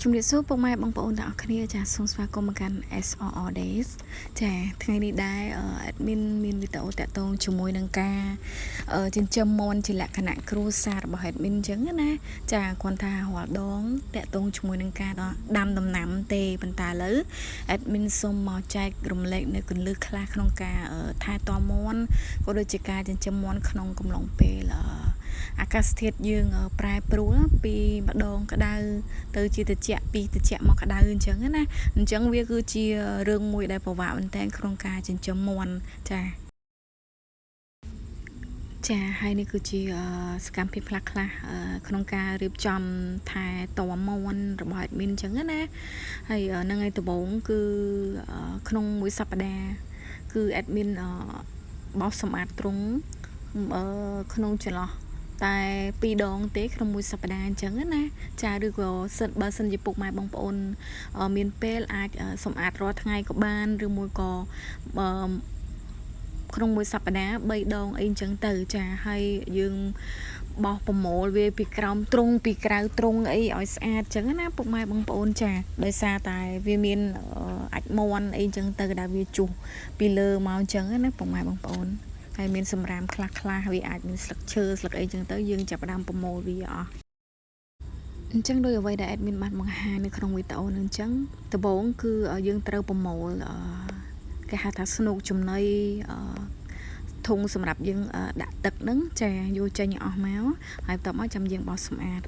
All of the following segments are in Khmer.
ជំរាបសួរពុកម៉ែបងប្អូនទាំងអស់គ្នាចាសូមស្វាគមន៍មកកាន់ SRR Days ចាថ្ងៃនេះដែរ admin មានវីដេអូតាក់ទងជាមួយនឹងការចិញ្ចឹមមាន់ជាលក្ខណៈគ្រួសាររបស់ admin អញ្ចឹងណាចាគ្រាន់ថារាល់ដងតាក់ទងជាមួយនឹងការដាំដំណាំទេប៉ុន្តែឥឡូវ admin សូមមកចែករំលែកនៅគន្លឹះខ្លះក្នុងការថែទាំមាន់ក៏ដូចជាការចិញ្ចឹមមាន់ក្នុងកំឡុងពេលអាកាសធាតុយើងប្រែប្រួលពីម្ដងក្តៅទៅជាត្រជាក់ពីត្រជាក់មកក្តៅអញ្ចឹងណាអញ្ចឹងវាគឺជារឿងមួយដែលពិបាកមែនទែនក្នុងការចិញ្ចឹមមាន់ចាចាហើយនេះគឺជាសកម្មភាពខ្លះខ្លះក្នុងការរៀបចំថែទាំមាន់របស់ admin អញ្ចឹងណាហើយនឹងឯដំបូងគឺក្នុងមួយសប្តាហ៍គឺ admin បោសសម្អាតទ្រុងក្នុងចន្លោះតែ2ដងទេក្នុងមួយសប្តាហ៍អញ្ចឹងណាចាឬក៏សិនបើសិនជាពុកម៉ែបងប្អូនមានពេលអាចសម្អាតរាល់ថ្ងៃក៏បានឬមួយក៏ក្នុងមួយសប្តាហ៍3ដងអីអញ្ចឹងទៅចាហើយយើងបោះប្រមូលវាពីក្រោមទ្រុងពីក្រៅទ្រុងអីឲ្យស្អាតអញ្ចឹងណាពុកម៉ែបងប្អូនចាដោយសារតែវាមានអាចមន់អីអញ្ចឹងទៅដែលវាជុះពីលើមកអញ្ចឹងណាពុកម៉ែបងប្អូនហើយមានសម្រាមខ្លះខ្លះវាអាចមានស្លឹកឈើស្លឹកអីចឹងទៅយើងចាប់ផ្ដើមប្រមូលវាអស់អញ្ចឹងដោយអ្វីដែល admin បានបង្ហាញនៅក្នុងវីដេអូនឹងអញ្ចឹងដំបូងគឺយើងត្រូវប្រមូលគេហៅថាស្នូកចំណីធុងសម្រាប់យើងដាក់ទឹកហ្នឹងចាយកចេញឲ្យអស់មកហើយបន្ទាប់មកចាំយើងបោសសម្អាត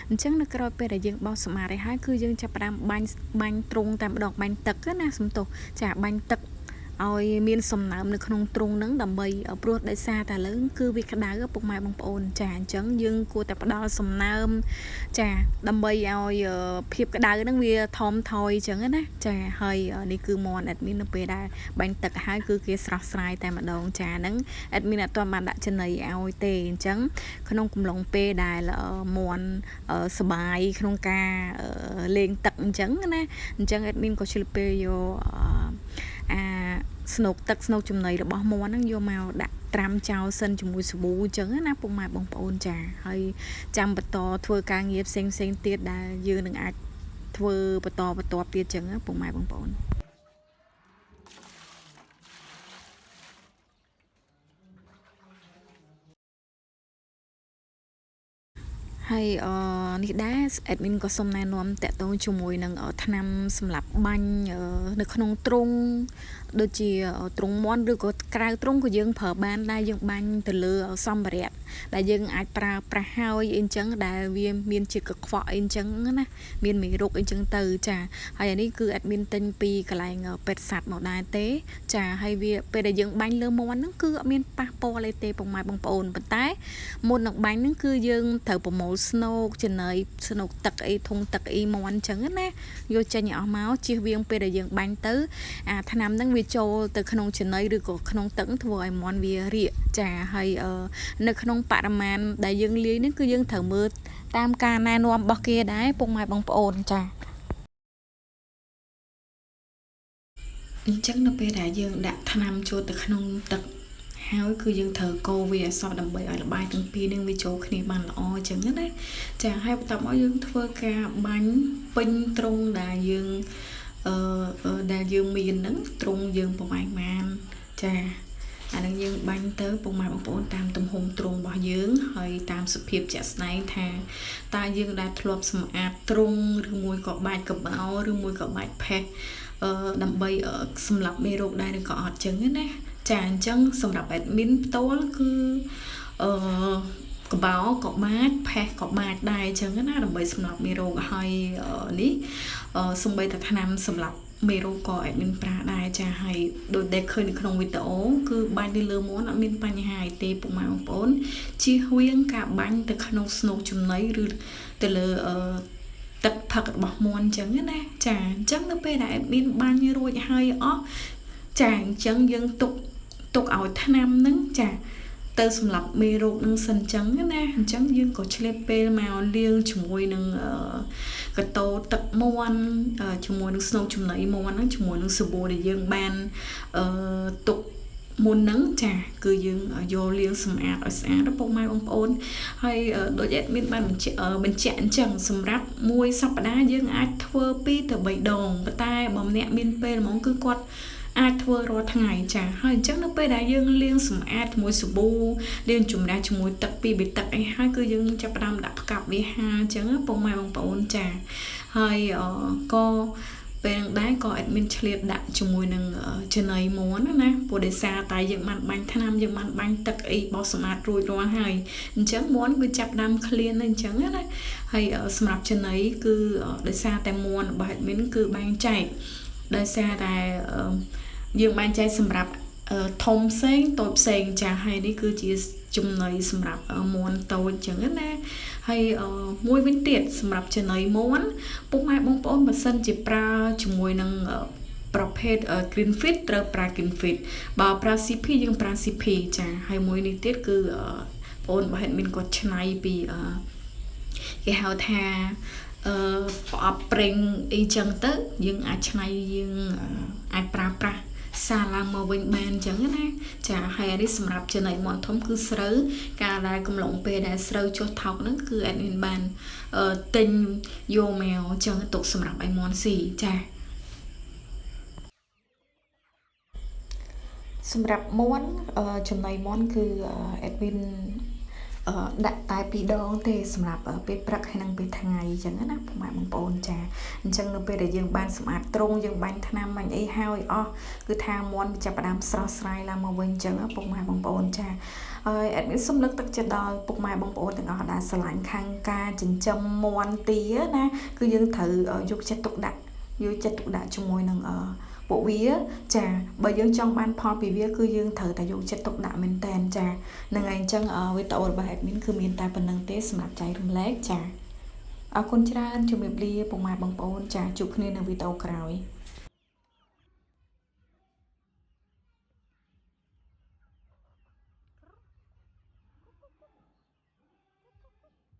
អញ្ចឹងនៅក្រោយពេលដែលយើងបោសសម្អាតឲ្យហើយគឺយើងចាប់ផ្ដើមបាញ់បាញ់ទ្រុងតែម្ដងបាញ់ទឹកណាសំទោសចាបាញ់ទឹកឲ្យមានសំណើមនៅក្នុងទ្រុងហ្នឹងដើម្បីព្រោះដោយសារតែឥឡូវគឺវាក្តៅពុកម៉ែបងប្អូនចាអញ្ចឹងយើងគួរតែផ្ដល់សំណើមចាដើម្បីឲ្យភាពក្តៅហ្នឹងវាថមថយអញ្ចឹងណាចាហើយនេះគឺមាន់ admin នៅពេលដែលបាញ់ទឹកហើយគឺគេស្រស់ស្រាយតែម្ដងចាហ្នឹង admin អត់ទាន់បានដាក់ចំណីឲ្យទេអញ្ចឹងក្នុងកំឡុងពេលដែលមាន់សបាយក្នុងការលេងទឹកអញ្ចឹងណាអញ្ចឹង admin ក៏ឆ្លៀតពេលយកអាស្នូកទឹកស្នូកចំណីរបស់មាន់ហ្នឹងយកមកដាក់ត្រាំចោលសិនជាមួយសាប៊ូអញ្ចឹងណាពុកម៉ែបងប្អូនចាហើយចាំបន្តធ្វើការងារផ្សេងផ្សេងទៀតដែលយើងនឹងអាចធ្វើបន្តបន្ទាប់ទៀតអញ្ចឹងពុកម៉ែបងប្អូនហើយអនេះដែរ admin ក៏សូមណែនាំតាក់ទងជាមួយនឹងថ្នាំសម្រាប់បាញ់នៅក្នុងទ្រុងដូចជាទ្រុងមាន់ឬក៏ក្រៅទ្រុងក៏យើងប្រើបានដែរយើងបាញ់ទៅលើសម្ភារៈដែលយើងអាចប្រើប្រាស់ហើយអីចឹងដែលវាមានជាកខ្វក់អីចឹងណាមានមេរោគអីចឹងទៅចាហើយអានេះគឺ admin ទិញពីកន្លែងពេទ្យសត្វមកដែរទេចាហើយវាពេលដែលយើងបាញ់លើមាន់ហ្នឹងគឺអត់មានប៉ះពាល់អីទេពុកម៉ែបងប្អូនប៉ុន្តែមុននឹងបាញ់ហ្នឹងគឺយើងត្រូវប្រមូលស្នូកចំណីស្នូកទឹកអីធុងទឹកអីមាន់ចឹងណាយកចេញឲ្យអស់មកជៀសវាងពេលដែលយើងបាញ់ទៅអាថ្នាំហ្នឹងវាចូលទៅក្នុងចំណីឬក៏ក្នុងទឹកធ្វើឲ្យមាន់វារាកចាហើយនៅក្នុងបរិមាណដែលយើងលាយនេះគឺយើងត្រូវមើលតាមការណែនាំរបស់គេដែរពុកម៉ែបងប្អូនចាអញ្ចឹងនៅពេលដែលយើងដាក់ថ្នាំចូលទៅក្នុងទឹកហើយគឺយើងត្រូវកូរវាឲ្យសព្វដើម្បីឲ្យល្បាយទាំងពីរនឹងវាចូលគ្នាបានល្អអញ្ចឹងណាចាហើយបន្ទាប់មកយើងធ្វើការបាញ់ពេញទ្រុងដែលយើងអឺដែលយើងមានហ្នឹងទ្រុងយើងប្រហែលបានចាអានឹងយើងបាញ់ទៅពុកម៉ែបងប្អូនតាមទំហំទ្រុងរបស់យើងហើយតាមសភាពជាក់ស្ដែងថាតើយើងដែលធ្លាប់សម្អាតទ្រុងឬមួយក៏បាច់កបោឬមួយក៏បាច់ផេះអឺដើម្បីសម្លាប់មេរោគដែរឬក៏អត់ចឹងណាចាអញ្ចឹងសម្រាប់ admin ផ្ទាល់គឺអឺកបោក៏បាច់ផេះក៏បាច់ដែរអញ្ចឹងណាដើម្បីសម្រាប់មេរោគហើយនេះសំបីតែថ្នាំសម្រាប់មេរោគក៏ admin ប្រើដែរចាហើយដូចដែលឃើញនៅក្នុងវីដេអូគឺបាញ់ទៅលើមាន់អត់មានបញ្ហាអីទេពុកម៉ែបងប្អូនជៀសវាងការបាញ់ទៅក្នុងស្នូកចំណីឬទៅលើអឺទឹកផឹករបស់មាន់អញ្ចឹងណាចាអញ្ចឹងនៅពេលដែល admin បាញ់រួចហើយអស់ចាអញ្ចឹងយើងទុកទុកឲ្យថ្នាំហ្នឹងចាទៅសម្រាប់មេរោគនឹងសិនចឹងណាអញ្ចឹងយើងក៏ឆ្លៀតពេលមកលាងជាមួយនឹងកតោទឹកមាន់ជាមួយនឹងស្នូកចំណីមាន់ហ្នឹងជាមួយនឹងសាប៊ូដែលយើងបានអឺទុក មុនហ្នឹងចាគឺយើងយកលាងសម្អាតឲ្យស្អាតពុកម៉ែបងប្អូនហើយដូច admin បានបញ្ជាក់បញ្ជាក់អញ្ចឹងសម្រាប់មួយសប្តាហ៍យើងអាចធ្វើ2ទៅ3ដងប៉ុន្តែបើម្នាក់មានពេលហ្មងគឺគាត់អាចធ្វើរាល់ថ្ងៃចាហើយអញ្ចឹងនៅពេលដែលយើងលាងសម្អាតជាមួយសាប៊ូលាងជម្រះជាមួយទឹកពីរប៊ីទឹកអីហើយគឺយើងចាប់ផ្ដើមដាក់ផ្កាប់វាហាអញ្ចឹងពុកម៉ែបងប្អូនចាហើយក៏ពេលហ្នឹងដែរក៏ admin ឆ្លៀតដាក់ជាមួយនឹងចំណីមាន់ណាព្រោះដោយសារតែយើងបានបាញ់ថ្នាំយើងបានបាញ់ទឹកអីបោសសម្អាតរួចរាល់ហើយអញ្ចឹងមាន់គឺចាប់ដើមឃ្លានអញ្ចឹងណាហើយសម្រាប់ចំណីគឺដោយសារតែមាន់របស់ admin គឺបែងចែកដោយសារតែយើងបែងចែកសម្រាប់ធំផ្សេងតូចផ្សេងចាហើយនេះគឺជាចំណីសម្រាប់មាន់តូចអញ្ចឹងណាហើយមួយវិញទៀតសម្រាប់ចំណីមាន់ពុកម៉ែបងប្អូនបើសិនជាប្រើជាមួយនឹងប្រភេទ green feed ត្រូវប្រើ green feed បើប្រើ CP យើងប្រើ CP ចាហើយមួយនេះទៀតគឺបងរបស់ admin គាត់ឆ្នៃពីគេហៅថាអឺប្រអប់ប្រេងអីចឹងទៅយើងអាចឆ្នៃយើងអាចប្រើប្រាស់សាឡើងមកវិញបានអញ្ចឹងណាចាហើយអានេះសម្រាប់ចំណីមាន់ធំគឺស្រូវកាលដែលកំឡុងពេលដែលស្រូវចុះថោកហ្នឹងគឺ admin បានទិញយកមកអញ្ចឹងទុកសម្រាប់ឲ្យមាន់ស៊ីចាសម្រាប់មាន់ចំណីមាន់គឺ admin ដាក់តែ2ដងទេសម្រាប់ពេលព្រឹកហើយនិងពេលថ្ងៃអញ្ចឹងណាពុកម៉ែបងប្អូនចាអញ្ចឹងនៅពេលដែលយើងបានសម្អាតទ្រុងយើងបាញ់ថ្នាំបាញ់អីហើយអស់គឺថាមាន់ចាប់ផ្ដើមស្រស់ស្រាយឡើងមកវិញអញ្ចឹងពុកម៉ែបងប្អូនចាហើយ admin សូមលើកទឹកចិត្តដល់ពុកម៉ែបងប្អូនទាំងអស់ដែលស្រឡាញ់ខាងការចិញ្ចឹមមាន់ទាណាគឺយើងត្រូវយកចិត្តទុកដាក់យកចិត្តទុកដាក់ជាមួយនឹងពួកវាចាបើយើងចង់បានផលពីវាគឺយើងត្រូវតែយកចិត្តទុកដាក់មែនតែនចានឹងហើយអញ្ចឹងវីដេអូរបស់ admin គឺមានតែប៉ុណ្្នឹងទេសម្រាប់ចែករំលែកចាអរគុណច្រើនជំរាបលាពុកម៉ែបងប្អូនចាជួបគ្នានៅវីដេអូក្រោយ។